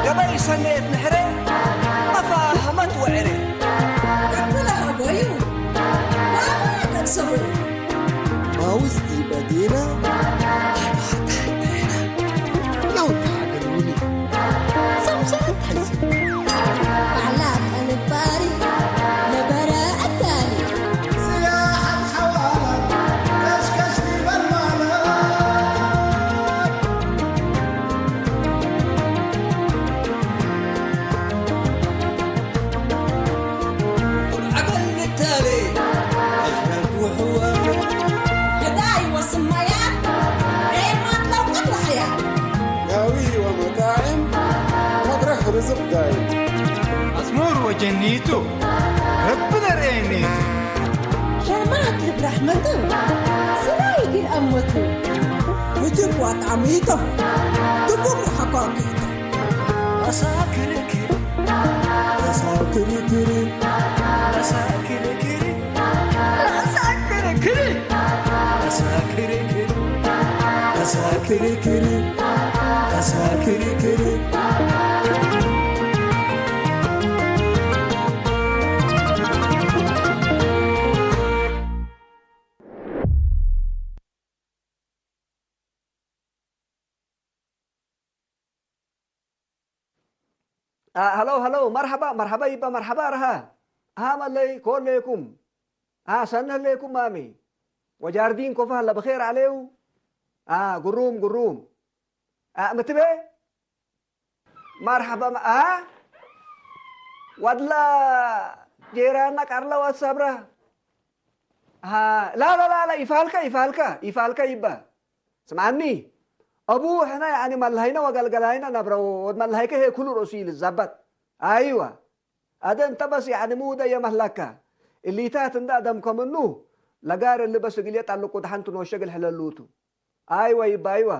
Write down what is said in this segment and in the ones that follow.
ገበይ ሰነየት ንሕረ ኣፋ ሃመት ወዕረ። ኣበላ ኣቦዩ ዋላ ደቅሰቡ ማውዝቲ በዲና ኣባታይና ለውታ ግሩኒ ሰምሰረት ሓይሲ ባዕላ ጠንባሪ ነበረ ኣዳኒ ስያሓት ሓዋላ ከሽከሽ ይበል ማለት ዳዊ ወመጣዕም መድረኽ ርዝቕ ዳይ ኣስሙር ወጀኒቱ ረቢ ነርኤኒቱ ሸማት ልብራሕመቱ ስራይ ግን ኣሞቱ ውጅብ ዋጣዕሚቶም ትጉም ሓኳኪ ኣሳክርክር ኣሳክርክር ኣሳክርክር ኣሳክርክር ኣሳክርክር ኣሳክርክር ኣሳክርክር ሃሎ ሃሎ መርሓባ መርሓባ ይባ መርሓባ ረሃ ሃ መለይ ኮለይኩም ሃ ሰነለይኩም ማሚ ወጃርዲን ኮፋ ለብኼር ኣለዩ ግሩም ግሩም ምትበ መርሓባ ኣ ዋድላ ጌራና ቃርላ ዋትሳብራ ላላላላ ይፋልካ ይፋልካ ይፋልካ ይባ ስምዓኒ ኣቡ ሕና ያኒ መላሃይና ወገልገላይና ነብረ ወድ መላሃይከ ሄ ኩሉ ርእሱ ይልዛባት ኣይዋ ኣደ እንተ በስ ያኒ ምውደ የመህላካ እሊታት እንዳ ደም ከምኑ ለጋር እሊ በስ ግልየ ጣልቁ ደሓንቱ ንወሸግል ሕለሉቱ ኣይዋ ይባ ኣይዋ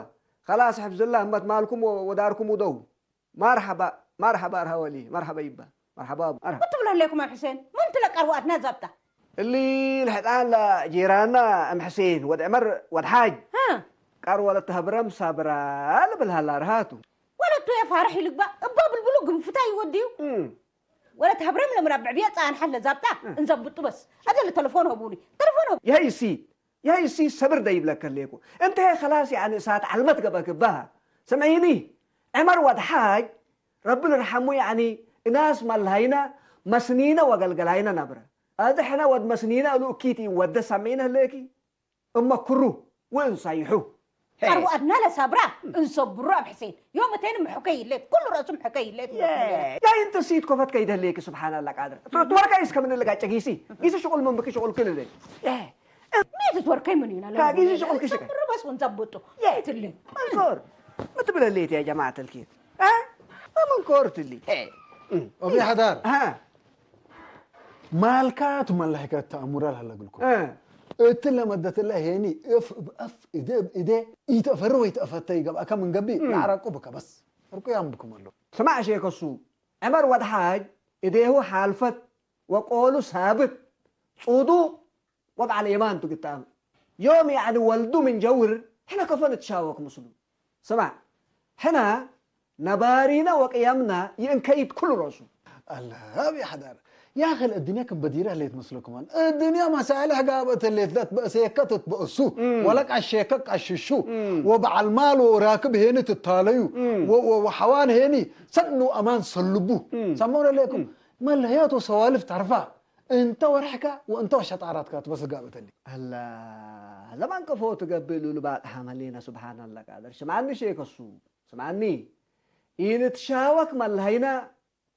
ከላስ ሕፍዝላ እመት ማልኩም ወዳርኩም ውደው ማርሓባ ማርሓባ ኣርሃወሊ ማርሓባ ይባ ማርሓባ ኣቡ ኣርሃ ክትብሎ ኣለኩም ኣብ ሕሴን መን ትለቀር ዋእትና ዛብታ እሊ ልሕጣን ላ ጂራና እም ሕሴን ወድ ዕመር ወድ ሓጅ ሃ ቃር ወለት ተህብረም ሳብራ ልብል ሃላ ርሃቱ ወለቱ የፋርሕ ይልግባ እባ ብልብሉ ግንፍታ ይወድዩ እም ወለት ተህብረም ለምራ ብዕብያ ጻን ሓለ ዛብታ እንዘብጡ በስ ኣደለ ተለፎን ሆቡኒ ተለፎን ሆቡ ይሀይ ሲ ይሀይ ሲ ሰብር ደይብለከ ሌኩ እንተ ኸላስ ያኒ እሳት ዓልመት ገበክ ባሃ ስምዒኒ ዕመር ወድ ሓጅ ረቢ ልርሓሙ ያኒ እናስ መላሃይና መስኒነ ወገልገላይና ነብረ ኣዚ ሕነ ወድ መስኒነ እሉ እኪት ወደ ሰሚዕነ ህለኪ እመ ኩሩ ወእንሳይሑ ቀርቡ ኣድናለ ሳብራ እንሰብሩ ኣብ ሕሴን ዮም እቴን ምሕከ ይለት ኩሉ ረእሱ ምሕከ ይለት ያ እንተ ሲት ኮፈት ከይደለኪ ስብሓን ኣላ ቃድር ትወርካ ይስ ከምንልጋ ጨጊሲ ጊሲ ሽቁል መንብኪ ሽቁል ክልለ ሜት ትወርከይ ምን ይና ጊሲ ሽቁል ክሽከ በስ ወንዛቦጡ የትልን መንኮር ምትብለለየት ያ ጀማዓት ልኪር መንኮር ትሊ እም። ወቢ ሓዳር ها ማልካ ትመላይካ ተኣሙራ ላለግልኩ እ እቲ ለመደትላ ሄኒ እፍ ብእፍ እደ ብእደ ይተፈር ወይ ተፈተ ይገብኣካ ምን ገቢ ናዕራቁ ብከ በስ ዕርቁ ያምብኩም ኣሎ ስማዕ ሼከሱ ዕመር ወድሓጅ እዴሁ ሓልፈት ወቆሉ ሳብት ጹዱ ወብዓል የማን ትግጣም ዮም ያዕኒ ወልዱ ምን ጀውር ሕነ ከፈን እትሻወክ ምስሉ ስማዕ ሕና ነባሪና ወቅያምና ይእንከይድ ኩሉ ረሱ ኣላ ብያ ሓዳር ያኸል እድንያ ከም በዲራ ሌት መስለኩማን እድንያ መሳልሕ ጋበተ ሌት ለት በእሰየከ ትትበእሱ ወላ ቃሸየከ ቃሽሹ ወበዓል ማል ወራክብ ሄኒ ትታለዩ ወሐዋን ሄኒ ሰኑ ኣማን ሰልቡ ሰመረ ሌኩም መልህያት ወሰዋልፍ ተርፋ እንተ ወርሕካ ወእንተ ሸጣራትካ ትበስል ጋበተሊ ኣላ ለማን ከፎ ትገብእ ልሉ ባጥሓ መሌና ስብሓን ኣላ ቃደር ሽማኒ ሼከሱ ስማኒ ኢንትሻወክ መላሃይና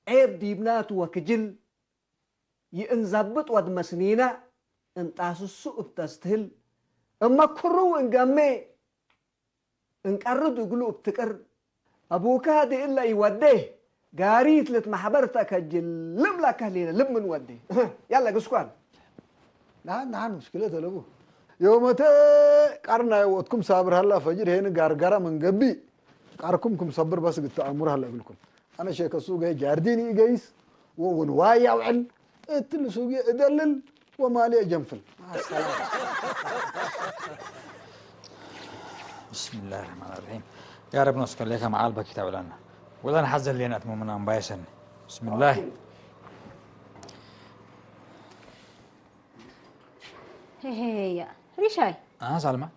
ዔብ ዲብናቱ ወክጅል ይእንዛብጥ ወድ መስኒና እንጣስሱ እብተስትህል እመ ኩሩ እንገሜ እንቀርድ እግሉ እብትቅር አቡካ ድእለ ኢወዴ ጋሪት ልትማሕበርተ ከጅልም ላካ ህሌነ ልብ ምን ወዴ ያለ ግስኳን ናን ናን ምሽክለት አለቡ ዮመተ ቃርና ወጥኩም ሳብር ሀላ ፈጅር ሄን ጋርጋራ መንገቢ ቃርኩም ክም ሰብር በስ ግተአሙር ሀላ እግልኩም አነ ሼከ ሱገ ጃርዲን ይገይስ ወውን ዋይ ያውዕል እትል ሱገ እደልል ወማሊ እጀንፍል። ማሰላም። بسم الله الرحمن الرحيم. يا رب نسكن لك مع البكي تاولنا. ولا نحزن لنا اتمو من انبايسن. بسم الله. هي هي يا ريشاي. اه سلمى.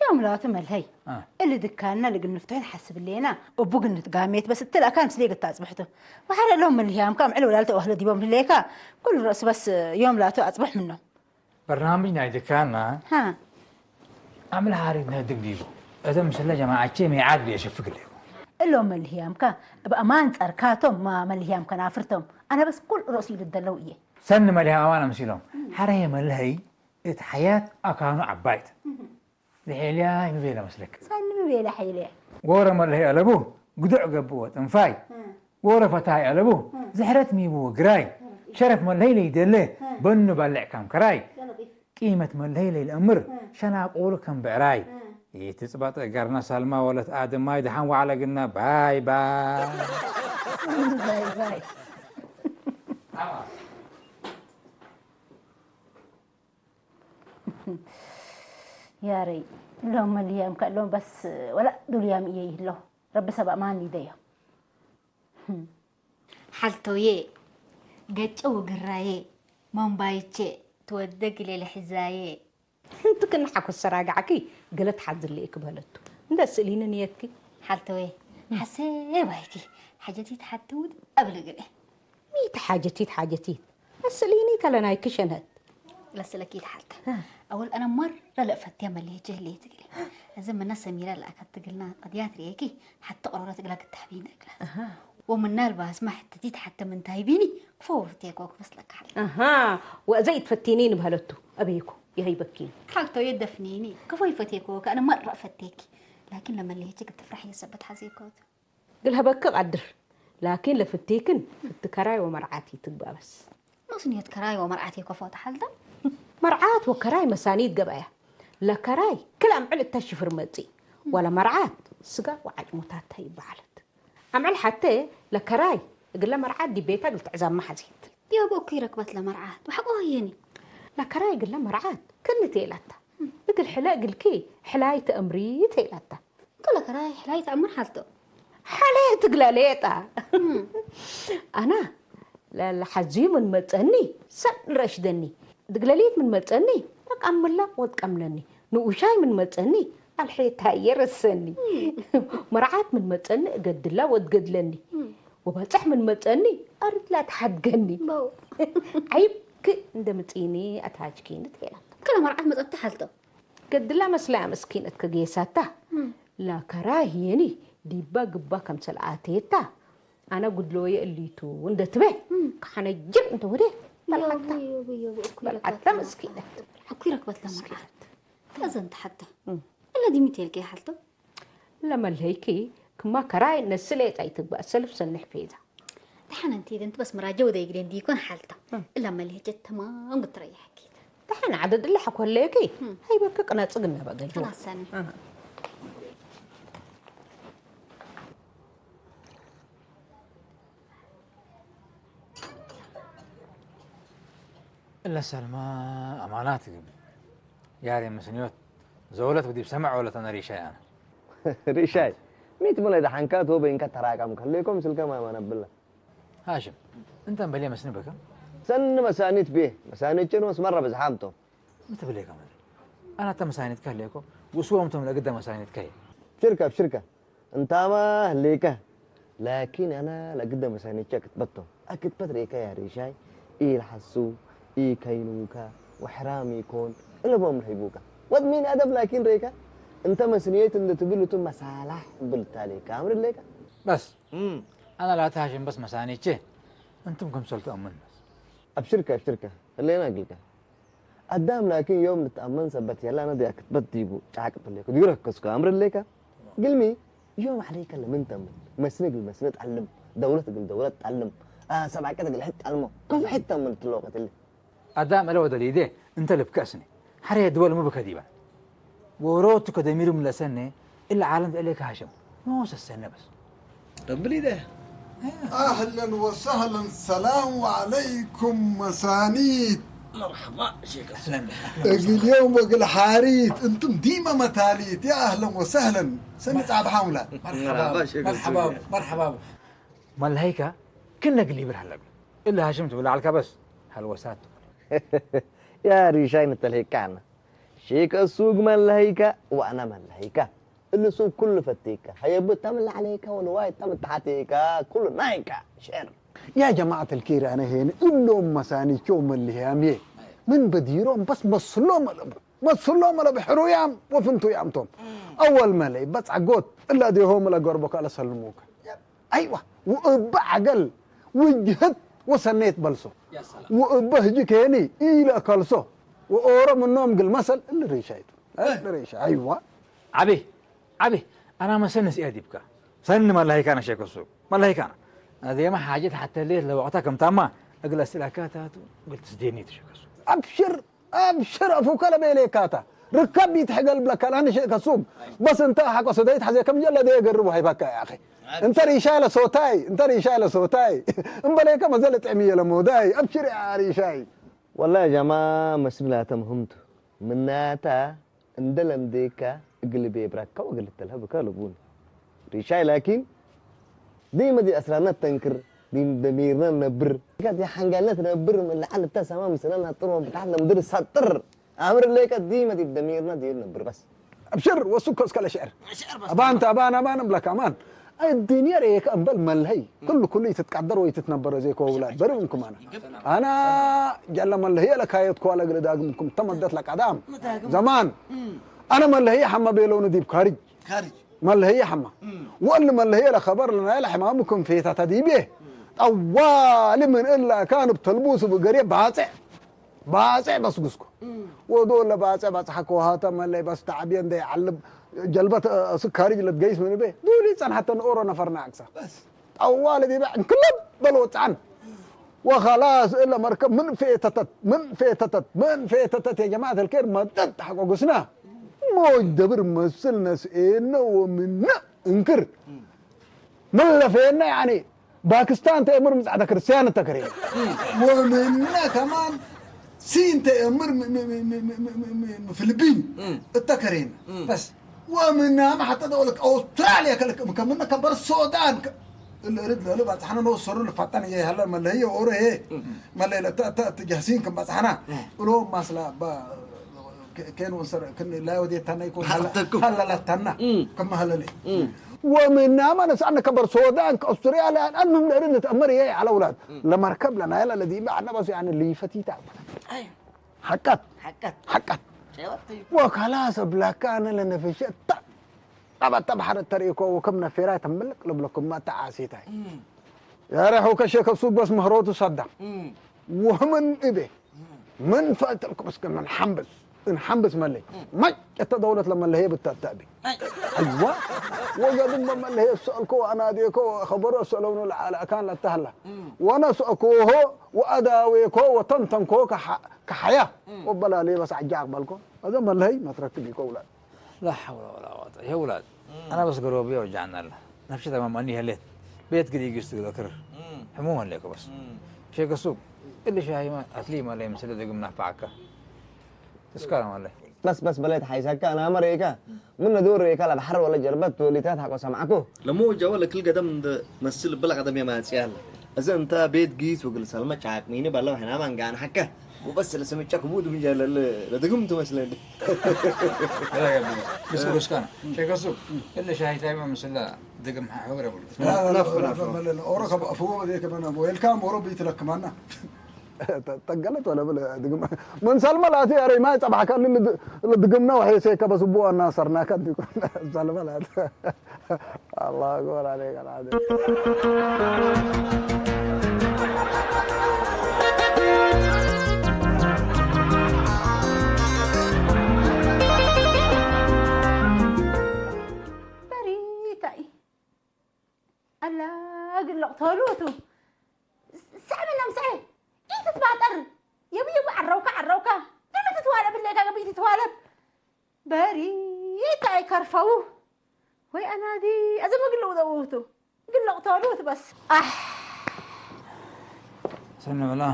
يوم لا تمل هي. اه. اللي دكاننا اللي قلنا نفتحين حسب لينا وبوق نتقاميت بس التلا كان سليق التاز بحته. وحرق لهم من الهيام كام علو لا تأهل ديبهم هليكا. كل رأس بس يوم لا تأز بح منه. برنامج نايدكانا. ها. عمل حاري نهدك ديبو. إذا مسلا جماعة ميعاد بيشفق ليبو. اللهم الهيام كا بأمان تركاتهم ما ملهيام كان عفرتهم. أنا بس كل رأسي للدلو إيه. سن ملهي أوانا مسيلهم. حرية ملهي إت حياة أكانو عبايت. ዝሒልያ ይምቤለ መስለክ ሳኒ ምቤለ ሓይልያ ጎረ መለይ ኣለቡ ግዱዕ ገብዎ ጥንፋይ ጎረ ፈታይ ኣለቡ ዝሕረት ሚብዎ ግራይ ሸረፍ መለይ ለይደለ በኑ ባልዕ ካም ከራይ ቂመት መለይ ለይልእምር ሸናቆሉ ከም ብዕራይ ይትጽባጠ ጋርና ሳልማ ወለት ኣድማይ ድሓን ዋዕለ ግና ባይ ባይ ያረይ ሎም መልያም ከሎም በስ ወላ ዱልያም እየ ይህሎ ረቢ ሰብ ኣማን ይደዮ ሓልቶየ ገጨ ውግራየ መንባይቼ ትወደግ ሌለ ሕዛየ እንት ክንሓኮስ ሰራጋዕኪ ገለ ትሓዝልእክ በለቱ እንደ ስእሊኒ ንየትኪ ሓልቶየ ሓሰባይኪ ሓጀቲት ሓትውድ ኣብልግለ ሚት ሓጀቲት ሓጀቲት ኣስሊኒ ተለናይ ክሸነት ለስለኪ ተሓልተ ኣወል ኣነ መር ለለእፈትያ መለየች ህሌ ትግሊ እዚ ምና ሰሚራ ለኣከት ትግልና ቀድያት ርኤኪ ሓቲ ቅሮረ ትግላ ክትሕቢነ እግላ ወምና ልባስማ ሕትቲት ሓተ ምንታይ ቢኒ ክፈውርቴኮ ክመስለካ ሓልተ ወእዘ ይትፈቲኒ ንብሃለቱ ኣበይኩ ይሀይበኪ ሓልቶ የደፍኒኒ ክፎ ይፈቴኮ ከኣነ መር ፈቴኪ ላኪን ለመለየች ክትፍራሕ የሰበት ሓዘይኮት ግልሀበኪ ቀድር ላኪን ለፍቴክን ፍቲ ከራይ ወመርዓት ይትግባበስ። መስንዮት ከራይ ወመርዓት የኮፎ ተሓልተ። መርዓት ወከራይ መሳኒት ገበያ። ለከራይ ክል ኣምዕል እታ ሽፍር መጺ ወለ መርዓት ስጋ ወዓጭሙታታ ይበዓለት። ኣምዕል ሓተ ለከራይ እግለ መርዓት ዲቤታ ግልትዕዛማ ሓዜት። ዮብ እኩ ይረክበት ለመርዓት ወሐቆ የኒ። ለከራይ እግለ መርዓት ክል ቴላታ እግል ሕለ እግልኪ ሕላይ ተእምሪ ቴላታ። ከለከራይ ሕላይ ተኣምር ሓልቶ። ሓለየ ትግለ ሌጣ። ኣና ለሓዝዩ ምን መጸኒ ሰብ ንረሽደኒ። ድግለሊት ምን መጸኒ በቃ ምላቕ ወጥቀምለኒ። ንኡሻይ ምን መጸኒ ኣልሕየታየ ረሰኒ። መርዓት ምን መጸኒ እገድላ ወትገድለኒ። ወባጽሕ ምን መጸኒ ኣርድላ ትሓድገኒ። ዓይብክ እንደ ምጽኒ ኣትሃጅኪኒ ትሄላ። ከለ መርዓት መጸቲ ሓልቶ። ገድላ መስለያ መስኪነት ከገየሳታ ላከራ ሂየኒ ዲባ ግባ ከምሰል ኣተየታ ኣነ ጉድለወየ እሊቱ እንደትበ ከሓነጅር እንተወደ በልዓታ በልዓታ መስኪነት ሓኩ ይረክበት ለመርዓት ተዘንተ ሓታ እለ ዲሚት የልከ ሓልቶ ለመልሀይኪ ክማ ከራይ ነስሌጣ ይትግባእ ሰልፍ ሰንሕ ፌዛ ተሓነንቲ ደንት በስ መራጀው ደይግደን ዲኮን ሓልታ እላ መልሄጀት ተማም ግትረያ ሓኪት ተሓን ዓደድ እላ ሓኮለየኪ ሃይበኪ ቅነጽ ግነበ ገጅዋ ተናሰኒ እለ ሰልማ ኣማናት ግን ያሬ ምስንዮት ዘወለት ወዲብ ሰምዕ ወለት ኣነ ሪሻይ ኣነ ሪሻይ ሚት ሙለ ደሓንካ ትወበይንካ ተራቀም ከለይኮም ስልከ ማማ ነብላ ሃሽም እንተ በልየ መስኒ በከ ሰኒ መሳኒት ብየ መሳኒት ጭን ወስ መረ ብዝሓምቶም ምትብለይ ከመለ ኣናተ መሳኒት ከለይኮ ውስዎም ቶም ለግደ መሳኒት ከየ ሽርከ ሽርከ እንታማ ህሌከ ላኪን ኣና ለግደ መሳኒቸ ክትበቶም ኣክትበት ሬከ ያ ሬሻይ ኢልሓሱ ኢከይኑካ ወሕራም ኢኮን እለቦም ርሂቡካ ወድ ሚን ኣደብ ላኪን ሬከ እንተ መስንየት እንደ ትብል እቱ መሳላሕ ብልታ ሌካ ኣምር ሌካ በስ ኣና ላታ ሃሽም በስ መሳኒቸ እንቱም ክምሰል ተእሙን በስ أبشرك، أبشرك، خلينا أقلك. الدام لكن يوم نتأمن سبت يلا ندي أكتبت ديبو، تعاقب لك، ديرك كسكو، أمر لك. قلمي، يوم عليك لمن تأمن. مسند المسند تعلم، دولة قل دولة تعلم. آه، سبع كده قل حتى تعلمه. كيف حتى من تلوقت اللي. ኣዳም እለ ወደሊዴ እንተ ልብከስኒ፣ ሓሬ ድወል ምብከ ዲበ። ወሮቱ ከደሚሩ ምለሰኔ፣ እለ ዓለም ተእሌከ ሃሸም። ኖሰሰነ በስ። ረቢ ሊዴ። أهلا وسهلا، السلام عليكم مسانيت. مرحبا شيخ السلام. እግል የውም ወእግል ሓሪት፣ እንቱም ዲመ መታሊት። يا أهلا وسهلا። ሰኒ ጻዕብ ሓምላ። مرحبا شيخ مرحبا السلام. مرحبا. መለሀይካ ክነግል ይብል ሃለብ። እለ ሃሽም ትብል ዓልካ በስ ሃልወሳት ትብል። يا ريشاي نتلهيك كعنا. شيك السوق ملهيكا وأنا ملهيكا. اللي سوق كل فتيكا. هيا بتم اللي عليكا والواي تم تحتيكا. كل نايكا. شعر. يا جماعة الكير، أنا هنا إلهم مساني كوم اللي هامي. من بديرهم بس مصلوم الأبو. مصلوم الأبو حرويام وفنتو يامتهم. أول ما لي بس عقود إلا ديهم إلا قربك على سلموك. أيوة. وأبا عقل وجهت وسنيت بلسو. يا سلام. وأبا هجي كيني إلى كلسو. وأورا منهم قل مثل اللي ريشايتو. اللي ريشا. أيوة. ዓቢ ዓቢ ኣና መሰንስ እያ ዲብካ። ሰኒ መላሂካና ሸከሱ መላሂካና። ኣዜማ ሓጀት ሓተ ሌት ለወቕታ ከምታማ እግለ ስላካታቱ እግል ትስዴኒ ትሸከሱ። أبشر، أبشر أفوك لبيليكاتا. ركب يتحقل بلك الآن شيء كسوم. بس أنت حق صديت حزي كم جل ده يقرب هاي بكا يا أخي. أنت ريشاي لصوتاي، أنت ريشاي لصوتاي. أم بليك ما زلت عمية لموداي. أبشر يا ريشاي. والله يا جماعة مسملاتم همتو. مناتا እንደለምዴካ እግል ቤብራካ ወእግል ተልሀብካ ልቡን። ሪሻይ ላኪን ዲመ ዲ አስራና ተንክር፣ ዲም ደሚርና ነብር። ካ ዲ ሓንጋልና ትነብር፣ ምን ለዓል እታ ሰማ ምስና ናጥር ወብታሕት ለምድር ሳጥር። አምር ሌካ ዲመ ዲ ደሚርና ዲር ነብር በስ። أبشر وسك اسكال شعر. شعر بس. أبان تابان أبان أملك أمان. الدنيا ريك أمبل ملهي. كل كل يتتقدر ويتتنبر زي كو أولاد. بري منكم أنا. أنا جل ملهي لك هاي تكو على قل داقمكم تمدت لك أدام. زمان. أنا ملهي حما بيلون ديب خارج. خارج. ملهي حما. ولا ملهي لك خبر لنا يلا حمامكم في تتديبه. طوال من إلا كان بتلبوس بقريب باتع. ባጼ በስጉስኩ። ወዶ ለባጼ ባጽሓ ከውሃተ መለይ በስ ተዓብየ እንደ ይዓልብ ጀልበት፣ እ፣ ስካሪጅ ለትገይስ ምን ቤ። ዱሊ ጸንሐተን ኦሮ ነፈርና ዓክሳ። ጠዋለ ዲበ እንክለብ በል ወጽዓን። وخلاص إلا مركب من فيتتت، من فيتتت، من فيتتت يا جماعة الخير ما تتحقوا قسنا. موج دبر مسلنا سئنا ومنا انكر. من لفينا يعني باكستان تأمر مزعدة كريستيان التكريم. ومنا كمان سين تأمر م-، م-، م-، م-، م-، م-، م-، م-، فلبين التكريم. بس. ومنا ما حتى دولك أستراليا كلك مكملنا كبر السودان ك-، اللي رد له بعد حنا نوصل له فتن يا هلا ما اللي هي أوره هي. ما اللي لا ت-، ت-، تجهزين كم بعد حنا. ولو ما سلا با ك-، كان ونصر كن لا ودي تنا يكون هلا، هلا لا تنا. كم هلا لي. ومن ما نسألنا كبر سودان كأستراليا الآن من دارين نتأمر إيه على أولاد. لمركب لنا يلا الذي معنا بس يعني اللي فتي تعب. أيوة. حقت. حقت. حقت. شيء وقت. وخلاص بلا كان لنا في شيء. طب، طب حر الطريق وكم نفيرات تملك لبلكم ما تعاسيتاي. يا ريحو كشيك الصوب بس مهروت وصدق. ومن إبه. من فاتلكم بس كنا نحنبس. نحنبس ملي. ما جت دولة لما اللي هي بتتابي. أيوة. وجدوا ما اللي هي سألكو أنا ديكو خبروا سألوني على كان لا تهلا. وأنا سأكوه وأداويكو وتنتنكو كح-، كحياة. وبلا لي بس عجاق بالكو. هذا ما اللي هي ما تركب يكو ولا. لا حول ولا قوة. يا ولاد. أنا بس قروبي وجعنا الله. نفسي تمام أني هليت. بيت قد يجي يستقدر. حموم هليكو بس. شيك السوق. اللي شاهي ما أتلي ما لي مسلة دقم نفعك. تسكر ما لي. بس، بس بليت حيسكا أنا أمريكا. من دور ريكا لا بحر ولا جربت وليتات حق سمعكو. ለሞጃ ወለ ክል ገደም እንደ መስል ብላ ቀደም የማጽያል። እዚ እንተ ቤት ጊስ ወግል ሰልመ ጫቅ ሚኒ ባለው ሕና ማንጋን ሐከ። ወበስ ለስምጨክ ሙድ ምጀለ ለድግም ትመስለኒ። ምስል ውስካና ሸከሱ እለ ሻሂታይ ምስላ ድግም ሐብረ ብሉ። ናፍ፣ ናፍ፣ ናፍ። ኦሮ ከበ አፉ ወደ ከበና ወልካም ኦሮ ቢት ለክማና። ጠገለት ወለ ብለ ድግም ምን ሰልመ ላቲ አረይ ማይ ጸባሕካ ልድግምና ወሐሴ ከበስቡ ዋና ሰርናካ እንዲኮ ሰልመ ላት። الله أكبر عليك العظيم. ኣላ ግለቕ ተሉ እቱ። ሰዕበና ምሳኤ። ኢትትባጠር። የብየቡ ዓረውካ ዓረውካ። ለምን ትትዋለብ ብለካ ገቢ ትትዋለብ። በሪት ኣይከርፈው። ወይ ኣናዲ፣ እዚ ምግልው ዘውቱ። ግለቕ ተሉ እቱ በስ። ኣሕ። ሰንዑላ።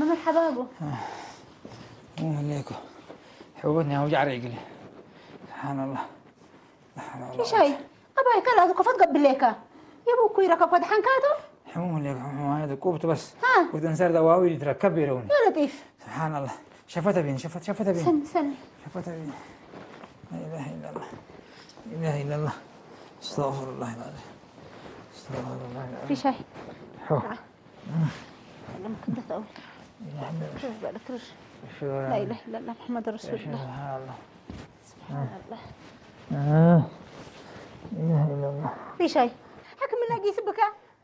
መርሓባ ኣቦ። እሞ ህሌኮ። ሕወት ናይ ውጃዕ ርዒ ግለ። ስብሓንላ። ስብሓንላ። ሪሻይ፣ ኣባይ ካላቱ ከፈት ገብሌካ። የቡ እኮ ይረከብ ከድሓንካቶ። ሕሙም ህሌኮ፣ ሕሙም ማለት ቁብት በስ። ሃ። ቁብት እንሰር ደዋዊ ይትረከብ ይረውኒ። ያ ለጢፍ። ስብሓንላ። ሸፈተ ቢን፣ ሸፈት፣ ሸፈተ ቢን። ሰኒ፣ ሰኒ። ሸፈተ ቢን። لا إله إلا الله. لا إله إلا الله. أستغفر الله العظيم. أستغفر الله العظيم. ሪሻይ። حو. لم كنت تقول. لا إله إلا الله. شوف بالك، رش. شو لا إله إلا الله محمد رسول الله. سبحان الله. سبحان الله. آه. لا إله إلا الله. ሪሻይ፣ حكم الله يسبك.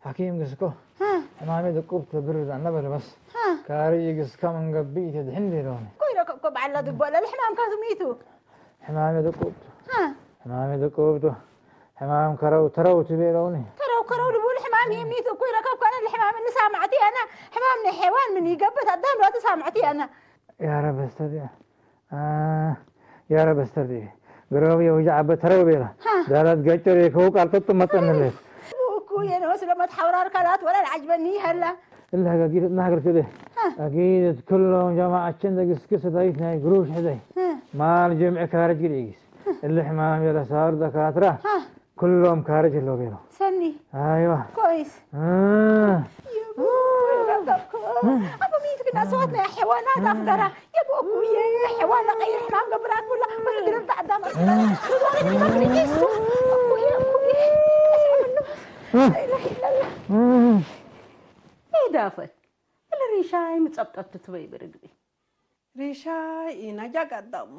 حكيم قسكو. ها. حمامي دقوب تبرد عن نبر بس. ها. كاري قسكا من قبي تدحن لي لوني. كوي ركب كوب على دقوة للحمام كازميتو. حمامي دقوب. ها. حمامي دقوب تو. حمام كرو ترو تبي لوني. ترو كرو لبول حمام يميتو. كوي ركب كان الحمام اللي سامعتي أنا. حمام من حيوان من يقبت قدام لا تسامعتي أنا. يا رب استدعي. يا رب استردي. قرب يوجع بترو بيلا. ها. دارت قجر يكوك أرتط مطن لك. أكو ينوس لما تحورار كلات ولا العجبني هلا. إلا أكيد نهجر كده. ها. أكيد كلهم جماعة شندق سكس دايت ناي قروش حداي. ها. مال جمع كارج قريس. اللي حمام يلا صار دكاترة. ها. كلهم كارج اللو بينهم. سني. أيوة. كويس. آه. يا بوي، ربكم. أبو مين فينا صوتنا يا حيوانات أخضر. يا بوكو، يا حيوان غير حمام قبرات ولا ما تقدر تعدم. أبوي، أبوي. اسمع منه. لا إله إلا الله. إيه دافت؟ الريشاي متسبطت تبي برقبي. ሪሻይ ኢና ጃጋዳሙ።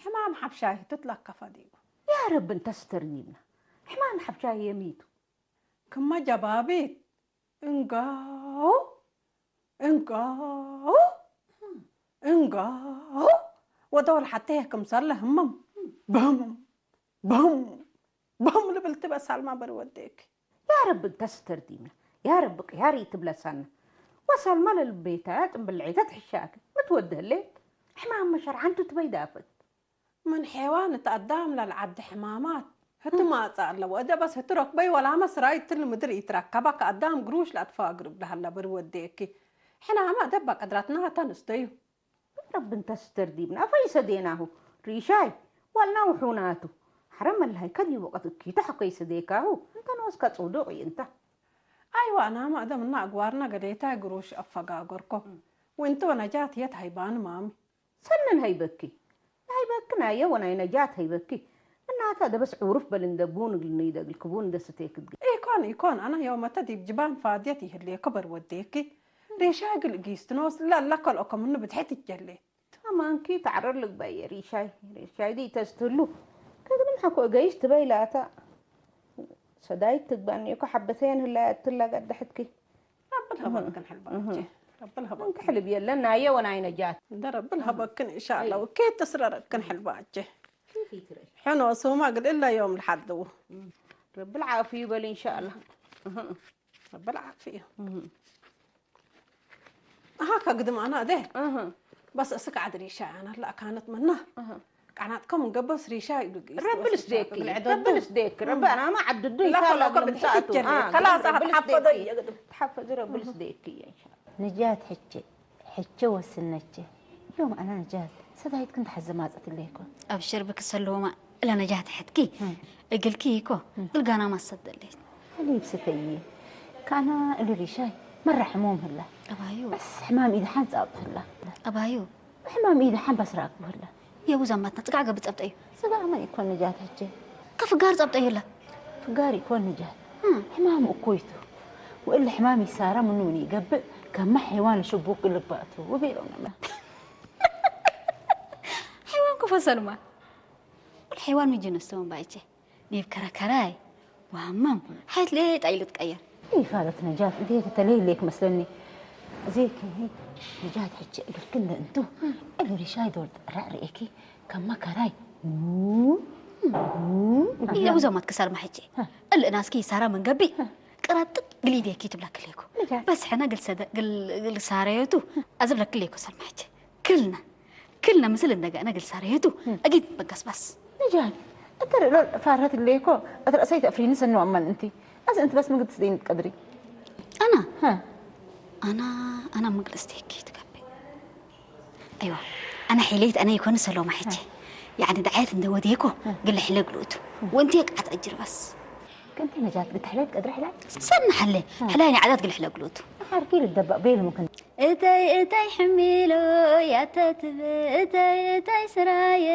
ሕማም ሓብሻይ ትትለካ ፈዲጉ። يا رب انت استر دينا. حمام حبشاي يميتو. ክማ ጀባቢት እንጋው እንጋው እንጋው ወደወል ሓተየ ክምሰለ ህመም በም በም በም ልብል ትበሳልማ በሪ ወደክ። يا رب انت استر دينا. يا رب قياري تبلسنا. وصل ما للبيتا تنبلعيتا تحشاك متوده ليت. حمام مشر عنتو تبيدافت. من حيوان تقدام للعد حمامات. هتو ما أتسأل لو أدى بس هتو ركبي ولا ما سراي تل مدري يتركبك قدام قروش لا تفاقر بلهلا بر وديكي. حنا ما دبا قدرتنا تنستيو. رب انت استر ديبنا فاي سديناهو. ريشاي والنا وحوناتو. حرم الله كدي وقت كي تحكي سديكاهو. انت نوسكا تصودوقي انت. أيوة أنا ما أدم إن أقوارنا قديتا قروش أفقا قركو. وانتو نجات يت هيبان مامي. سنن هيبكي. هيبكنا يا ونا نجات هيبكي. እናታ ደበስ ዑሩፍ በል እንደ ቡን እግል ንይደ እግል ክቡን እንደ ስተክ እግል። ኢኮን ኢኮን ኣነ የውመተ ዲብ ጅባን ፋድየት ይህሌ ክበር ወዴኪ። ሬሻ እግል እጊስትኖስ ለለ ከልኦከ ምኑ ብድሐት ይጀሌ። ተማንኪ ተዕረር ልግባየ ሪሻይ ሪሻይ ዲ ተስትሉ። ከግንም ሐኮ እገይሽ ትበይ ላታ። ሰዳይት ትግባኒ እኮ ሐበተየን ህላ እትላ ገደሐትኪ። ረብል ሀበክን ሕልባቼ። ረብል ሀበክን። እንክሕልብ የለን ናየ ወናይ ነጃት። እንደ ረብል ሀበክን ኢንሻአላህ። ወኬት ተስረረክን ሕልባቼ። ሕኖ ሱማ ግድ እላ ዮም ልሓድው። ረብል ዓፍዩ በል ኢንሻአላህ። ረብል ዓፍዩ። ኣሃ ከግድም ኣና እደ። በስ እስክ ዓድ ሪሻ ኣና ላ ካነት መና። ቃናትኩም እንገበስ ሪሻ ይብግ። ረብል ስዴክ ረብል ስዴክ ረብ ኣናማ ዓድዱ لا ይካላ خلاص ግድም بدحت ሰዓቱ تجلي. خلاص ረብል ስዴክ ተሓፈዘ። ተሓፈዘ ረብል ስዴክ እየ ኢንሻ ነጃት ሕቼ ሕቼ ወስነቼ ዮም ኣና ነጃት ሰዳይት ክንት ሓዘ ማጸት ለይኮን أبشر بك سلومة. إلا نجاة حتكي. እግልኪ እኮ ግልጋና ማሰብ ደለይት። حليب ستي. كان اللي ريشاي مرة حموم هلا. أبايو. بس حمام إذا حان صابت هلا. أبايو. ሕማም ኢድ ሓምባስ ረኣክቡ ህላ። የቡ ዛማትና ጽጋዕ ገብእ ጸብጠዩ። ጽጋዕ መን ይኮን ነጃት ሕጂ? ከፍጋር ጸብጠዩ ህላ። ፍጋር ይኮን ነጃት። ሕማም እኮይቱ። ወእለ ሕማም ይሳራ ምኑ ምን ይገብእ ከማ ሐይዋን ሽቡክ ልባእቱ ወቤሎም ነማ። حيوان كفو سلمان. والحيوان من جنس سلمان بايتي. ኔብ ከረከራይ ወሃማም ሓይት ሌጣ ኢሉ ትቀየር። ይፋለት ነጃት እንዴ ተተለይ ሌክ መስለኒ። ዜክ ነጃት ሕጂ እግርክን ለእንቱ እግሪ ሻይ ዶል ጥራዕ ርኤኪ ከማ ከራይ። ኢለ ውዘማት ክሳር ማሕቼ እልእናስኪ ይሳራ መንገቢ ጥራጥጥ ግሊድ የኪ ትብለክልየኩ። በስ ሕና ግልሰደ ግል ሳረዮቱ ኣዘብለክልየኩ ሰልማች ክልና ክልና ምስል እንደገና ግል ሳረዮቱ። ኣጊት በጋስ ባስ ነጃት። እተ ርእሎ ፋረት ለይኮ እት ረእሰይ ተፍሪኒ ሰንዋማን እንቲ ኣዚ እንቲ በስ ምግት ስደይን ቀድሪ። ኣና ኣና ኣና ምግልስ ተኪ ትከበ። ኣይዋ ኣነ ሒለይት ኣነ ይኮን ሰሎማ ሕጂ ያዕኒ ደዓየት እንደ ወዴኮ ግለ ሕለ ግልኡቱ ወንቲ የቃት ኣጅር በስ። ከምቲ ነጃት ግትሕለት ቀድሪ ሕላይ ሰና ሕለ ሕላይ ንዓዳት ግለ ሕለ ግልኡቱ። ዓርኪ ልደባእ ቤል ምክን እተይ እተይ ሕሚሎ ያተትበ እተይ እተይ ስራየ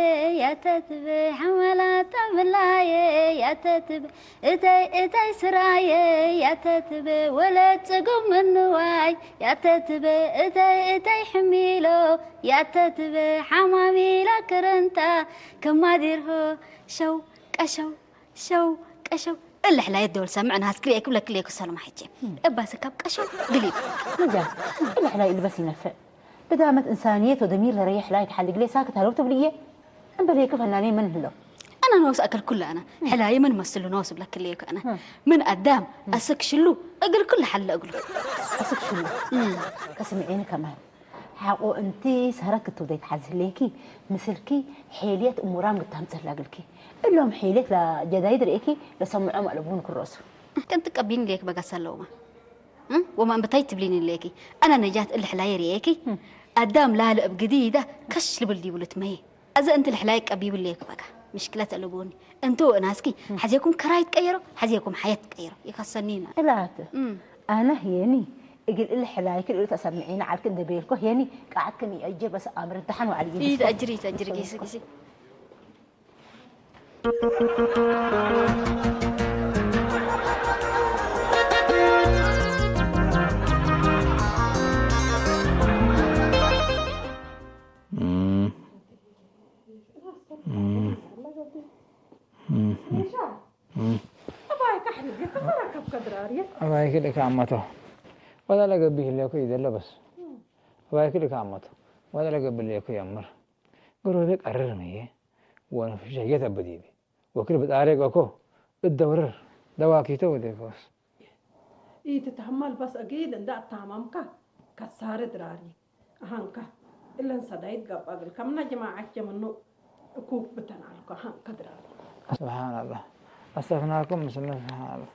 ያተትበ ሓመላታ ብላየ ያተትበ እተይ እተይ ስራየ ያተትበ ወለድ ጽጉም ምንዋይ ያተትበ እተይ እተይ ሕሚሎ ያተትበ ሓማሚላ ክርንታ ከማዲርሆ ሸው ቀሸው ሸው ቀሸው እልሕላየት ደወል ሰምዕ ናስክሪ ኣይክብለክልየኩ ሰሎማ ሕጂ እባሰ ካብ ቀሸው ግሊብ ነጃ እልሕላይ ኢልበስ ይነፍዕ ብዳመት እንሳንየት ወደሚር ለረየ ሕላይ ተሓልግሌ ሳክት ሃለው ትብልየ እምበለየ ክፈናኔ መን ህለው ኣና ነወስ ኣከል ኩሉ ኣና ሕላየ መን መስሉ ነወስ ብለክልየኩ ኣና ምን ኣዳም ኣሰክሽሉ እግል ኩሉ ሓለ እግሉ ኣሰክሽሉ ከስምዔኒ ከማን ሓቆ እንቲ ሰረት ክትውደይ ትሓዝለኪ ምስልኪ ሒልየት እሙራም ግታምጽ ህላግልኪ እሎም ሒልየት ጀዳይድ ርእኪ ለሰምዖም ኣለቡን ክረሱ ከምቲ ቀቢን ሌክ በጋስ ኣለውማ ወማ እምበታይ ትብሊን ሌኪ ኣና ነጃት እልሕላየ ርእየኪ ኣዳም ላለ እብ ግዲዳ ከሽ ልብል ዲብሉት መየ ኣዘ እንቲ ልሕላይ ቀቢቡ ሌክ በጋ ምሽክለት ኣለቡኒ እንቶ እናስኪ ሓዜኩም ከራይ ትቀየሮ ሓዜኩም ሓየት ትቀየሮ ይከሰኒና እላት ኣነ የኒ እግል እልሕላይክ ልእሉ ተሰምዒና ዓልክ እንደቤልኮ የኒ ቃዓት ከሚ ኣጀ በስ ኣምር ደሓን ዋዕል ይተኣጅር ይተኣጅር ጊሲ ጊሲ ኣባይክ ልካ ኣመቶ ወላ ለገቢ ህለኩ ይደሎ በስ ኣባይክ ልካ ኣመቶ ወላ ለገቢ ህለኩ የምር ግሮቤ ቀርር ምየ ወነፍሸ የት ኣበዲቢ ወክል ብጣሬ ገኮ እደውርር ደዋኪቶ ወደኮስ ኢትትህመል በስ እጊድ እንዳ እታመምካ ከሳሪ ድራሪ ኣሃንካ እለን ሰዳይት ገባግል ከምና ጀማዓት ጀምኑ እኩክ ብተን ኣልኮ ኣሃንካ ድራሪ። سبحان الله أسفناكم مسلمين سبحان الله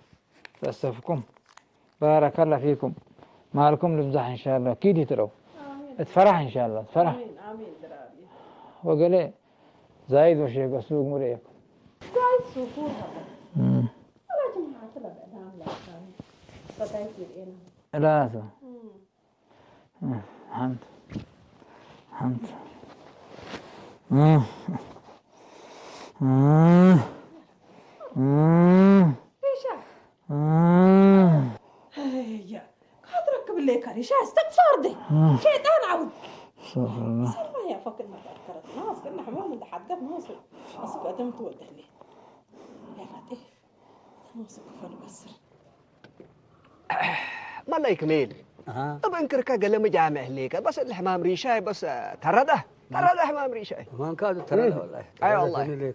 تأسفكم بارك الله فيكم مالكم لمزح إن شاء الله كيدي ترو اتفرح إن شاء الله اتفرح آمين آمين درابي وقال زايد وشيخ أسلوب مريكم زايد سوكور هذا أنا جماعة لا بأدام لا كان صدايتي الإنا لا حمد حمد ሪሻ ካትረክብ ለካ ሪሻ እስተግፋር ደ ሸይጣን ዓውድ ሰማ ያፈክድ መጣከረት ናስ ግን ሕሞም እንደ ሓድገት ናስ ኣስብ ቀደም ትወደህሌ ያፋጤ ናስ ክፈል በስር ما الله يكمل ابن كركا قال مجامع هليك بس الحمام ريشاي بس ترده ترده حمام ريشاي ما كان ترده والله اي والله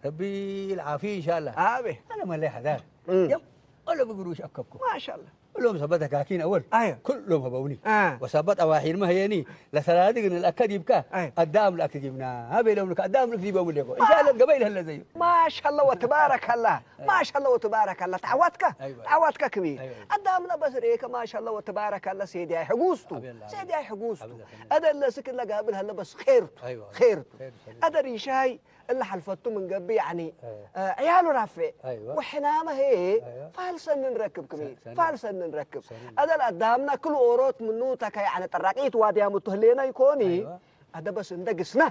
ربي العافيه ان شاء الله ابي انا ما لي حدا يم ولا بقروش اكبكم ما شاء الله كلهم سبت كاكين اول ايوه كلهم هبوني آه. وسبت اواحين ما هيني لثلاثه من الاكد يبكى أيوة. قدام الاكد يبنا ها بينهم لك قدام الاكد يبقى وليكو ان شاء الله قبيل هلا زيه ما شاء الله وتبارك الله ما شاء الله وتبارك الله تعوتك أيوة. تعوتك كبير أيوة. قدام لا بس ريك ما شاء الله وتبارك الله سيدي هاي حقوستو سيدي هاي حقوستو هذا اللي سكن لك قبل هلا بس خيرتو أيوة. خيرتو هذا ريشاي اللي حلفتو من قبل يعني أيوة. آه عياله رافع أيوة. وحنا ما هي أيوة. فالسن نركب كمية فالسن نركب هذا قدامنا كل اوروت منو تكا يعني طراقيت وادي متهلينا يكوني أيوة. ኣደ በስ እንደ ግስና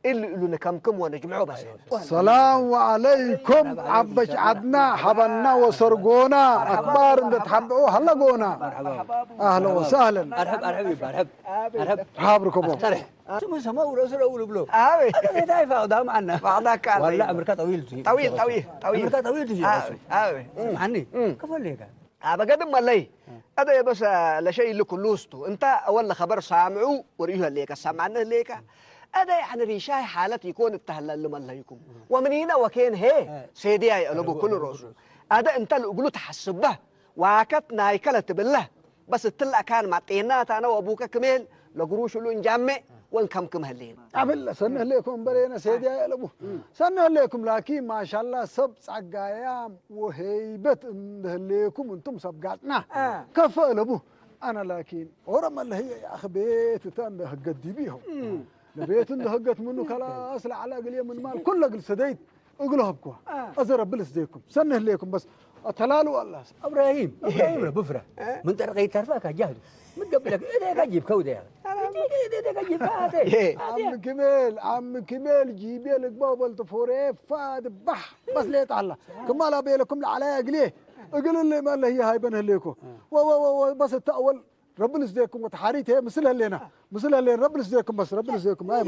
እል እሉ ንከምክም ወነጅምዖ በስ ሰላም ዓለይኩም ዓበሽ ዓድና ሓበና ወሰርጎና ኣክባር እንደ ተሓብዑ ሃለጎና ኣህለ ወሳህለን ሓብርኩሞ ስሙ ሰማው ረሱ ረውል ብሎ ኣቤ እንታይ ፋቅዳ ማዓና ባዕዳካ ወላ ዕምርካ ጠዊል ጠዊል ጠዊል ጠዊል ጠዊል ጠዊል ጠዊል ማዓኒ ከፈል ሌጋ ኣበገድም ኣለይ ኣደ በሰ ለሸይ ኢሉ ኩሉ ውስቱ እንተ ወለ ኸበር ሳምዑ ወርእዩ ህሌከ ሰማነ ህሌከ ኣደ ያዕኒ ሪሻይ ሓለት ይኮን እተህለል መለይኩም ወምኒነ ወኬን ሄ ሴድያይ ኣለቡ ኩሉ ሮሱ ኣደ እንተ ልእግሉ ተሓስበ ዋከት ናይከ ለትብለ በስ እትለ አካን ማጤና ታነ ወቡከ ክሜል ለግሩሽ ሁሉ እንጃሜ ወንከምክም ህሌን። አብለ ሰንህ ሌኩም በሬነ ሴዲያ የለቡ ሰንህ ሌኩም ላኪን ማሻላ ሰብ ጸጋያም ወሄይበት እንደህሌኩም እንቱም ሰብ ጋጥና ከፈ ለቡ አና ላኪን ኦረ መለህየ የአኽ ቤት እተ እንደ ህገት ዲቢ ይኸው ለቤት እንደ ህገት ምኑ ከላስ ለዓላ እግል የምን ማል ኩለ እግል ሰደይት እግል ሀብኩዋ። አዘ ረብል ስደይኩም ሰንህ ሌኩም በስ አተላሉ አላ እብራሂም እብራሂም ረብ ፍረ ምን ጠርቀ ይተርፋ ካጃህዱ ምን ገብ ለክ እደ ጋጂብ ከውደ ያ እደ ጋጂብ ካተ አም ክሜል አም ክሜል ጂቤ ልግባው በልት ፎሬ ፋድ ባህ በስ ሌጣላ ክማላ ቤለኩም ለዓላ እግሌ እግል ማለህ ሃይበን ህሌኮ ወወወወ በስ ተአወል ረብን ስደኩም ወተሓሪት ምስል ህሌና ምስል ህሌና ረብን ስደኩም በስ ረብን ስደኩም አይ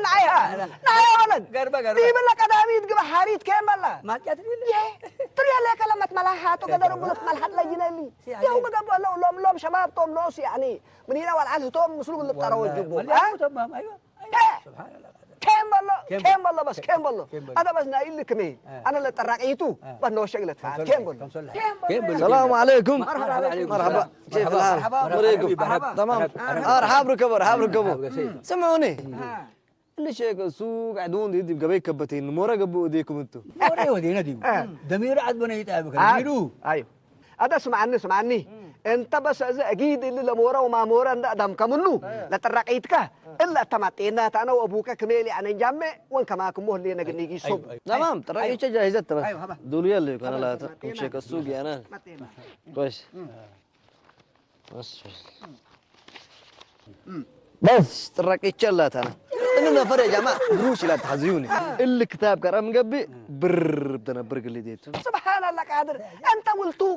ናያ ናያ ሆነን ገርበ ገርበ ይብለ ቀዳሚት ግበ ሓሪት ከየን በላ ማጫት ቢል ትሪያ ለከ ለመት መላሓቱ ገደሩ ብሉት መልሓት ለይነሊ ያው ገደቡ ለው ሎም ሎም ሸባብ ቶም ኖስ ያኒ ምኒና ወልዓል ህቶም ምስሉ ብልጠረ ወጅቡ ከየን በሎ ከየን በሎ በስ ከየን በሎ አነ በስ ናይ ኢል ክሜ አነ ለጠራቂቱ በስ ነወሸግለት ከየን በሎ ሰላም عليكم مرحبا كيف الحال مرحبا مرحبا مريكم تمام ارحب ركبوا ارحب ركبوا سمعوني اللي شيك السوق عدون دي دي قبي كبتين مورا قبو ديكم انتو ሞሬ ወዴነ ዲቡ ደሚሩ ዓድበነ ይጣብከ ደሚሩ አዩ አደ ስምዓኒ ስምዓኒ እንተ በሰ እዚ አጊድ እሊ ለሞረ ወማሞረ እንደ አዳም ከምኑ ለጥራቂትከ እለ እተማጤና ታነ ወአቡከ ክሜል ያነ እንጃሜ ወንከማክሞ ህሌነ ግኒጊ ሶብ تمام ጥራቂቸ ጃሂዘት ተበስ ዱሉ የለ ከነ ላተ ሸከ ሱግ ያነ كويس بس ጥራቂቸ ላታነ እኒ ነፈር የጃማ ግሩሽ ላ ተሓዝዩኒ እሊ ክታብ ከረም ገቢ ብር ብተነብር ግሊ ዴቱ سبحان الله قادر أنت ولتو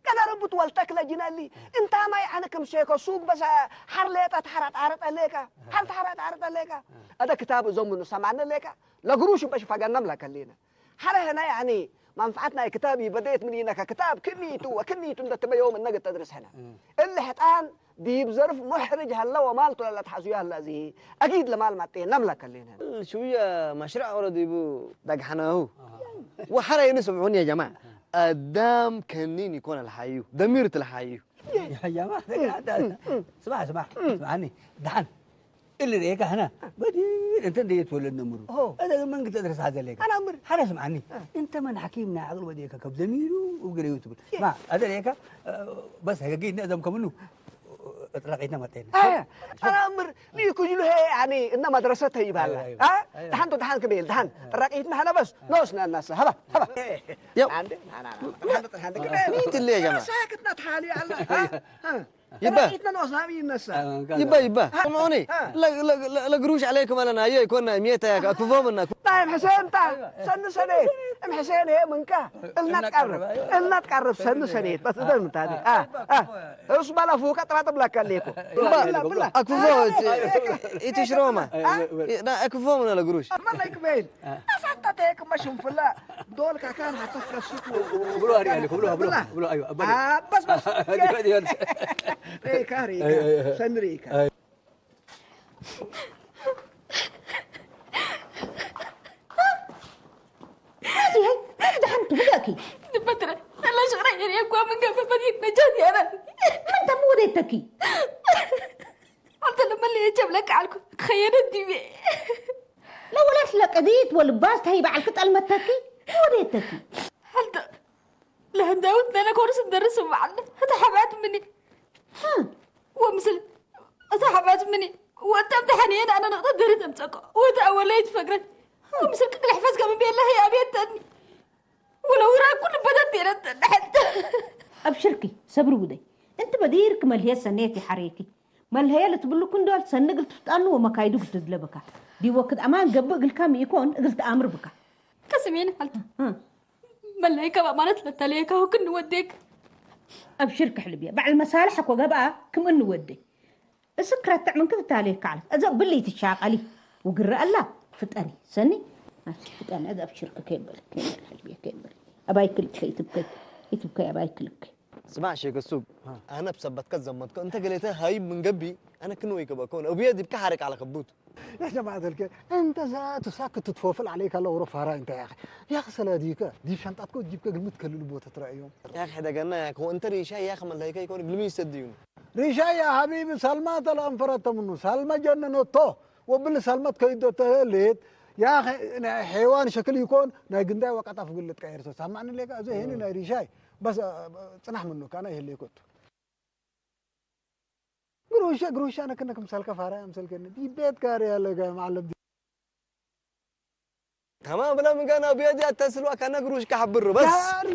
كذا ربط ولتك لجنالي أنت ما يعني كم شيكو سوق بس حر ليتا تحرت عرت عليك حر تحرت عرت عليك هذا كتاب زمن سمعنا ليك لقروش باش فقنم لك اللينا حر هنا يعني منفعتنا كتابي بديت من إنك كتاب كنيتو وكنيتو أنت تبى يوم إنك تدرس هنا اللي حتان ዲብ ዘርፍ ሙሕርጅ ሀለ ወማልቱ ለለትሐዙ ያህለ እዚ አጊድ ለማል ማጤ ነምለ ከሌነ شوية مشروع ورد يبو دقحناه وحرا ينسمعون يا جماعة الدام كنين يكون الحيو ضميرة الحيو يا جماعة اسمع اسمع اسمعني دحن اللي ريك هنا بدي انت دي تولد نمرو هذا من قد ادرس هذا ليك انا امر حرا اسمعني انت من حكيمنا عقل وديك كب ضميرو وقريو تقول ما هذا ليك بس هيك نقدم كمنو እጥለቂትና መጤና። ኣምር ንኩጅሉ ሄ ያኒ እነ መድረሰት ይባላ። ደሓንቶ ደሓን ክብል ደሓን ጥራቂት ማህለ በስ ኖስና እናሰ ሀባ ሀባ። ያው ሚት اللي يا جماعة ساكتنا تحالي الله ይባ ይባ ይባ ስምዑኒ ለግሩሽ ዓለይኩም ኣለና ኣየ ይኮና ሚየታ ያካ ክፎምና ጣይም ሕሴን ጣ ሰኒ ሰኔት እም ሕሴን ሄ ምንካ እልናት ቀርብ እልናት ቀርብ ሰኒ ሰኔት በስ እደን ምታኒ እሱ ባላ ፉቀ ጥራጥ ብላካ ሌኮ ብላ ብላ አክፎ ኢትሽሮማ አክፎምና ለግሩሽ መላይክ በይል ኣሳታ ተየክማ ሽንፍላ ዶል ካካን ሓታ ፍረስኩ ብሎ ኣሪያ ሊኩ ብሎ ብሎ ብሎ ኣዩ ኣባሊ ኣባስ ባስ ሪካ ሪካ ሰን ሪካ ደሓን ትብለኪ ንፈትረ ለሽቕረ የርየኳ ምን ገፈፈት ይመጃት ያረ መን ተምወደተኪ ኣንተ ለመለ የቸብለካ ዓልኩ ክኸየደ ዲቤ ለወላሽ ለቀዲት ወልባስ ተይ በዓልኪ ጠልመተኪ ወዴተኪ ሓልተ ለህንዳውት ነነ ኮርስ እንደርስ በዓል እታ ሓብኣት ምኒ ወምስል እታ ሓብኣት ምኒ ወጣም ተሓንየን ኣነ ነቕጠ ደሪ ተምፀቆ ወታ ወለይት ፈግረን ወምስል ቅቅል ሕፈዝ ከም ቤላ ህይ ኣብየተኒ ወለ ውራ ኩሉ በደት የለተኒ ሓልተ ኣብሽርኪ ሰብሪ ውደይ እንቲ በዲርክ መልሄ ሰኔት ይሓሬኪ መልሀየ ልትብልኩ እንዶ ሰኒ እግል ትፍጣኑ ወመካይዱ ግትድለ ብካ ዲወክድ ኣማን ገብእ እግልካ ምኢኮን እግል ተኣምር ብካ ከስሜን ሓልተ መለይ ከባ ማለት ለተለየካ ሁክን ወዴክ ኣብሽር ክሕልብያ ባዕል መሳልሕ እኮ ገብኣ ክምእን ወደይ እስክ ረትዕ ምንክ ትታለየካ ዓለት እዘ ብልይ ትሻቀሊ ውግረ ኣላ ፍጠሪ ሰኒ ፍጠኒ እዘ ኣብሽርክ ከይበል ከይበል ሕልብያ ከይበል ኣባይ ክልከ ይትብከይ ይትብከይ ኣባይ ክልከ ስማዕ ሼክ እሱብ፣ ኣነ ብሰበትከ ዘመትከ እንተ ገሌተ ሃይ ምን ገቢ ኣነ ክንወይ ከበከውን እብየ ዲብካ ሓረቅ ኣለ ከቡት። يا جماعة الخير، أنت ذات ساكت تتفوفل عليك الله ورفارة أنت يا أخي. يا أخي سلاديك، ديب شنطتك وتجيبك قلمت كل البوت ترى يوم. يا أخي حدا قالنا يا أخي، وأنت ريشا يا أخي ملايكة يكون قلمي يسديون. ريشا يا حبيبي سلمات الأنفرة منه، سلمى جنة نوتو. ወብል ሰልመት ከይዶ ተህልት፣ ያ ኸ-፣ ናይ ሐይዋን ሸክል ይኮን፣ ናይ ግንዳይ ወቀጣ ፍግልጥ ቀይር። ሰማዕኒ ሌካ፣ እዚ ሄኒ ናይ ሪሻይ። በስ፣ አ፣ ጽናሕ ምኑ፣ ካና ይህልየኮ እቱ። ግሩሸ፣ ግሩሸ፣ ኣነ ክነ ክምሰልከ ፋራ ኣምሰልከኒ። ዲቤት ጋር ያለ ጋ-፣ ማዕለም ዲ-፣ تمام، ብላ ምንጋና ብየዚ ኣተስልዋ፣ ካና ግሩሽ ከሓብር፣ በስ። ጋሪ፣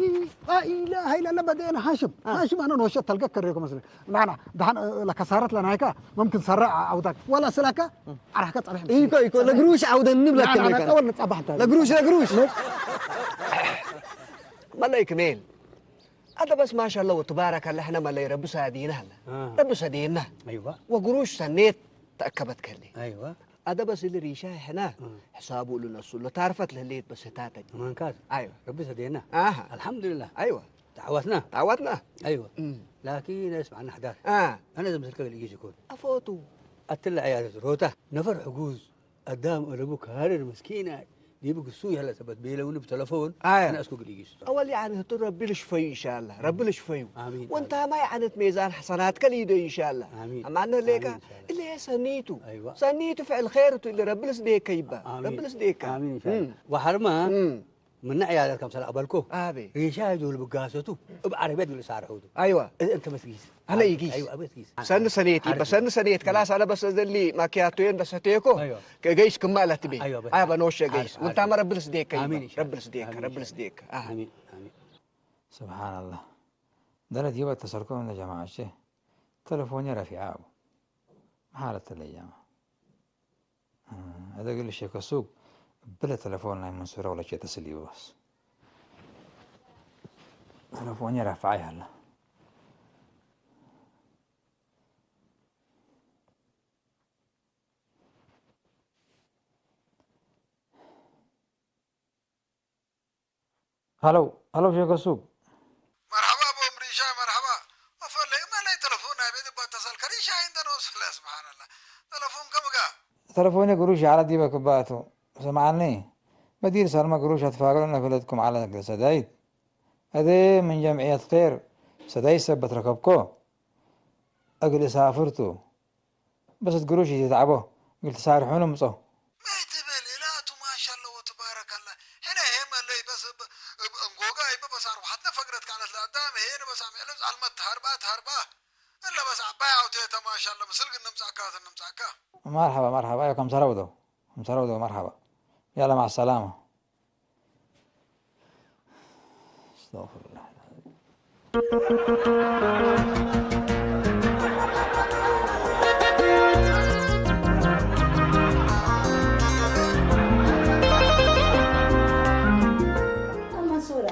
لا إله إلا الله፣ بدينا هاشم. آه. هاشم، أنا نوشة تلقى كريكو مثلًا. لا، لا، دحن، آه، لك سارت لنا هيك، ممكن سرع عودك. ولا سلاكة، أراك تصريح. إيكو، إيكو، لقروش عودة نبلك لا، لا، كلمة لا، كان. أول نتصبح أنت. لقروش، لقروش. ملك ميل. هذا بس ما شاء الله وتبارك الله، إحنا ما لا يربي سادينا هلا. آه. ربي سادينا. أيوة. وقروش سنيت تأكبت كلي. أيوة. هذا بس اللي ريشة إحنا. آه. حسابه لنفسه، لتعرفت لليت بس هتاتك. ما كان. أيوة. ربي سادينا. آه. الحمد لله. أيوة. تعوتنا. تعوتنا. أيوة. مم. لكن اسمع، أنا حدار. آه. أنا إذا مسلك الإيجي يكون. أفوتو. أتلا عيادة روتا. نفر حجوز. قدام أنا أبوك هارر مسكينة. دي بقى السوي هلا سبت بيلوني بتلفون. آه. أنا أسكو قليجي. أول يعني هتو ربي لشفي إن شاء الله. ربي لشفي. آمين. وأنت ما يعني ميزان حسنات كليدو إن شاء الله. آمين. أما أنا ليك آمين إن شاء الله. اللي هي سنيتو. أيوة. سنيتو فعل خير تو اللي ربي لسديك يبا. آمين. ربي لسديك. آمين إن شاء الله. مم. وحرمة. مم. من عيالك كم سنة قبلكو؟ أبي. ريشة يجول بقاسته. أب عربية يقول سعر حوده. أيوة. إيه أنت مسكيس. أنا يجيس. أيوة، أبي مسكيس. سن سنيتي، عارف. بس سن سنيت، خلاص، أنا بس أزلي ماكياتوين بس هتيكو. أيوة. كجيس كمالة تبي. أيوة، بس. أيوة، بنوش عارف، جيس. وأنت عارف. ما رب الصديق كيبا. آمين إن شاء رب الله. الصديق، آمين إن رب شاء الله. الصديق. آه. آمين، آمين. سبحان الله. ده لا ديوة تسركم يا جماعة، شيء. تلفوني رفيعه. ما حالة الأيام. ኣደግል ሸከ ሱብ ብለ ተለፎን ናይ መንሱረ ወለቼ ተስል ይበስ። ተለፎን የራፍዓ ያለ። ሃሎ፣ ሃሎ ሸከ ሱብ። መርሓባ ቦም ሪሻ፣ መርሓባ። ወፈለይ መለይ ተለፎን ናይ ቤት ባ ተሰልከ ሪሻ እንደ ነው ስለ ስብሓንላ። ተለፎን ከምጋ። ተለፎን ግሩሽ ያለ ዲበ ክባቱ። ስምዓኒ። መዲር ሳልማ ግሩሽ ኣትፋገሉ ነፈለትኩም ዓለ እግል ሰዳይት። ኣደ ምን ጀምዕየት ኼር ሰዳይት ሰበት ረከብኮ። እግል እሳፍርቱ። በሰት ግሩሽ ይትዓቦ፣ እግል ትሳርሑኑ ምጾ። መይ ትብል ኢላ ኣቱ ማሻላ ወትባረካላ። ሕነ ሄመለይ በስ ብ-፣ ብ-፣ እንጎጋ ይበ በስ ኣርባዕተ ፈግረት ካለት ለኣዳም ሄነ በስ ኣምዕለ ዛልመት ተሃርባ ተሃርባ። እለ በስ ዓባይ ኣውቴተ ማሻላ ምስል ግን ንምጻካ ንምጻካ። መርሓባ፣ መርሓባ። ኣዮ ከም ሰረውዶ፣ ከም ሰረውዶ፣ መርሓባ። ያላ ማዕ ሰላማ። استغفر الله العظيم. መንሱረ፣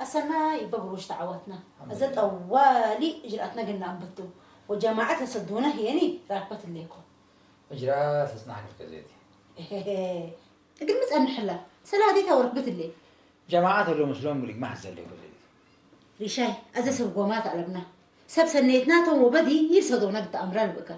ኣሰና ይበግሮሽ ተዓወትና። እዚ ጠዋሊ እጅራትና ግን ኣንበቱ። ወጀማዓት ተሰዱነ ሄኒ ራክበት ሌኮ። እጅራ ተጽናሕ ከዘቲ። እግል ምጸንሕላ፣ ሰላዲታ ወርክ ብትሌ። ጀማዓት ወሎ ምስሎም ግሊግ ማሕ ዘለ ይጎዘል። ሪሻይ፣ ኣዘ ሰብ ጎማት ኣለብና። ሰብ ሰኔትናቶም ወበዲ ይሰዶና ብተኣምራል ብእካ።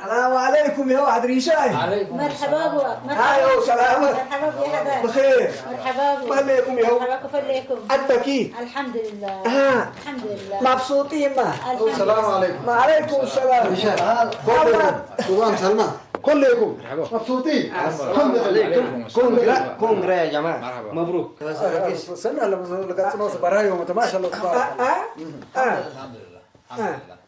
ሰላም ዓለይኩም ያ ዋሕድ ሪሻይ። ዓለይኩም መርሐባ ሰላም። ብዋ፣ መርሐባ። ሃዮ፣ ሰላመት። መርሐባ ብያ ሓዳር። ብኼር። መርሐባ ብዋ። መለይኩም ያ። መርሐባ ክፈለይኩም። ዓድ በኪ። ኣልሓምዱሊላህ። ኣሃ። ኣልሓምዱሊላህ። ማብሱጢ እማ። ኣልሓምዱሊላህ። ሰላም ዓለይኩም። ወዓለይኩም ሰላም። ሪሻይ። ኣማን። እዋም ሰልማ። كلكم مبسوطين؟ الحمد لله. كونغرا، كونغرا يا جماعة. مرحبا. مبروك. سنة لما لقيت ناس برايا وما تماشى الله تبارك الله. الحمد لله. الحمد لله.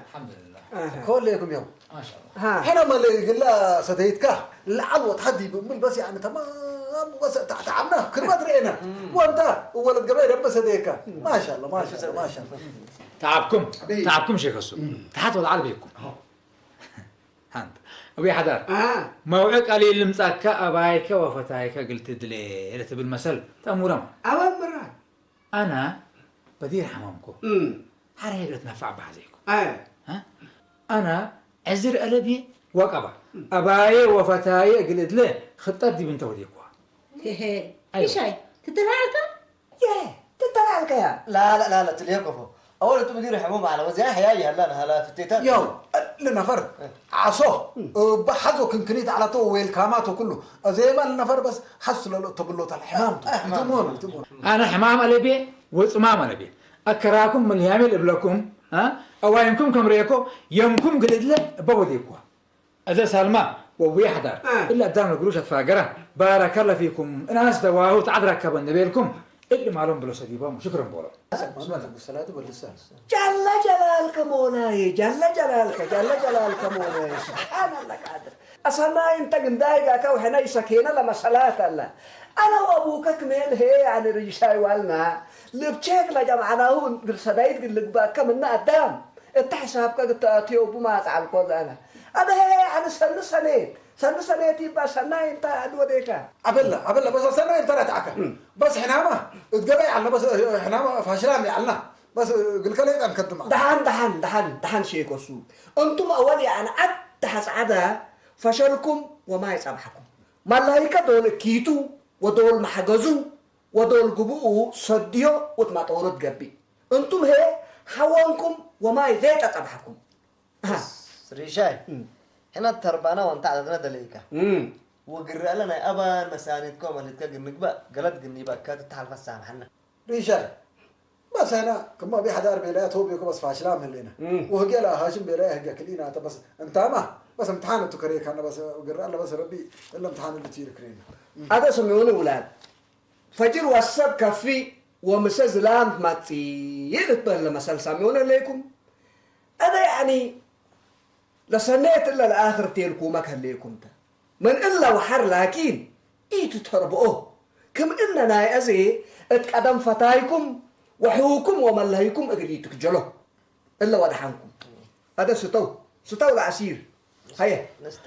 الحمد لله. الحمد لله. كلكم يوم. ما شاء الله. ها. حنا ما اللي يقول لا سديتك. العلوة تحدي بمل بس يعني تمام بس تع-، تعبنا كل ما درينا. وانت ولد قبيل بس سديتك. ما شاء الله، ما شاء الله، ما شاء الله. تعبكم. تعبكم شيخ السوق. تحت وضع عربيكم. ሃንት። እብይ ሓዳር። ኣሃ። መውዒ ቀሊል ልምጻካ ኣባይከ ወፈታይከ ግልቲ ድሌ ኢለ ትብል መሰል ተእሙሮም። ኣወ ምራ። ኣና በዲር ሓማምኮ። እም። ሓረ የግለት ነፋዕ ባሕዘይኮ። ኣየ። ሃ? ኣና ዕዝር ኣለብየ ወቀባ። እም። ኣባየ ወፈታየ እግል እድለ ክጠር ዲብ እንተ ወዴኳ። ሄሄ። ኣይወ። ኢሻይ፣ ትተላዓልካ? يه، تتلالك يا. لا، لا، لا، لا، تليكو. أول أنتم مدير حموم على وزير حياة يهلا هلا في التيتان. Yow, li nafar, aso, baxazo kinkini ta'lato welkamato kullu. Azema li nafar bas haslo lo tobullo tal himam. Itumon, itumon. ኣነ ሕማም ኣለቤ ወጽማም ኣለቤ ኣከራኩም ምልያሜ ልብለኩም። ኣዋይንኩም ከምሬኮ የምኩም ግልድለ እበቦዴኳ። እዘ ሳልማ ወዊ ሓዳር እለ ኣዳም ንግሩ ሸትፋገራ። ባረከላ ፊኩም። እናስ ደዋሁ ተዓድራከበ ንቤልኩም እሊ ማሎም ብሎ ሰዲቦም ሽክርን ቦሎ። ጃለ ጀላልከ ሞላዬ ጃለ ጀላልከ ጃለ ጀላልከ ሞላዬ። ስብሓን ኣላ ቃድር። ኣሰናይ እንተ ግንዳይ ጋካ ውሕናይ ሰኬነ ለመሰላት ኣላ። ኣነ ወቡከ ክሜል ሄ ያኒ ርጅሻይ ዋልና ልብቼክ ለጀምዓናሁ ግልሰዳይት ግልግባከ ምነ ኣዳም። እተ ሕሳብከ ግተኣትዮ ቡማ ኣጽዓልኮ ዘኣነ ኣበ ሄ ያኒ ሰኒ ሰኔት ሰኒ ሰኔት ይባ ሰናይ እንተ ኣድወዴካ። ኣበላ ኣበላ በስ ሰናይ እንተ ረትዓከ በስ ሕናማ እትገበይ ዓልና በስ ሕናማ ፋሽላ እንዲ ዓልና በስ ግልከለይ ጠንከትማ። ደሓን ደሓን ደሓን ደሓን ሼኮሱ። እንቱም ኣወል ያዕን ዓድ ተሓስዓዳ ፈሸልኩም ወማይ ጸብሓኩም። ማላይከ ዶል ኪቱ ወዶል ማሕገዙ ወዶል ግብኡ ሰድዮ ውትማጠውሩት ገቢእ። እንቱም ሄ ሓወንኩም ወማይ ዜጠ ጸብሓኩም። ሪሻይ ሕና ተርባና ወንታ ዓለትና ደለይካ ወግረአለ ናይ ኣባን መሳኒትኮ መሊትካ ግንግባእ ገለት ግኒባካ ትተሓልፋ ሳምሓና። ሪሻይ በሰና ክማ ቢሓዳር ቤላያ ተውቤኮ በስ ፋሽላ ምህሌና ወህጌላ ሃሽም ቤላያ ህገ ክሊና ተበስ እንታማ በስ እምትሓን እቱ ከሬካና በስ ግራ ለበስ ረቢ እለ እምትሓን ልትይር ክሬና። ኣደ ስምዑኒ ውላድ ፈጅር ወሰብ ከፊ ወምሰ ዝላም ትማጺ ይልትበል ለመሰል ሳምዑኒ ኣለይኩም። ኣደ ያዕኒ ለሰኔት እለ ለኣኽር ቴልኩመ ከሌኩምተ ምን እለ ወሓር ላኪን ኢትተርብኦ ክም እነ ናይ ኣዜ እት ቀደም ፈታይኩም ወሕውኩም ወመለህይኩም እግል ኢትክጀሎ እለ ወደሓንኩም። ኣደ ስተው ስተው ለኣሲር ሃየ ንስተ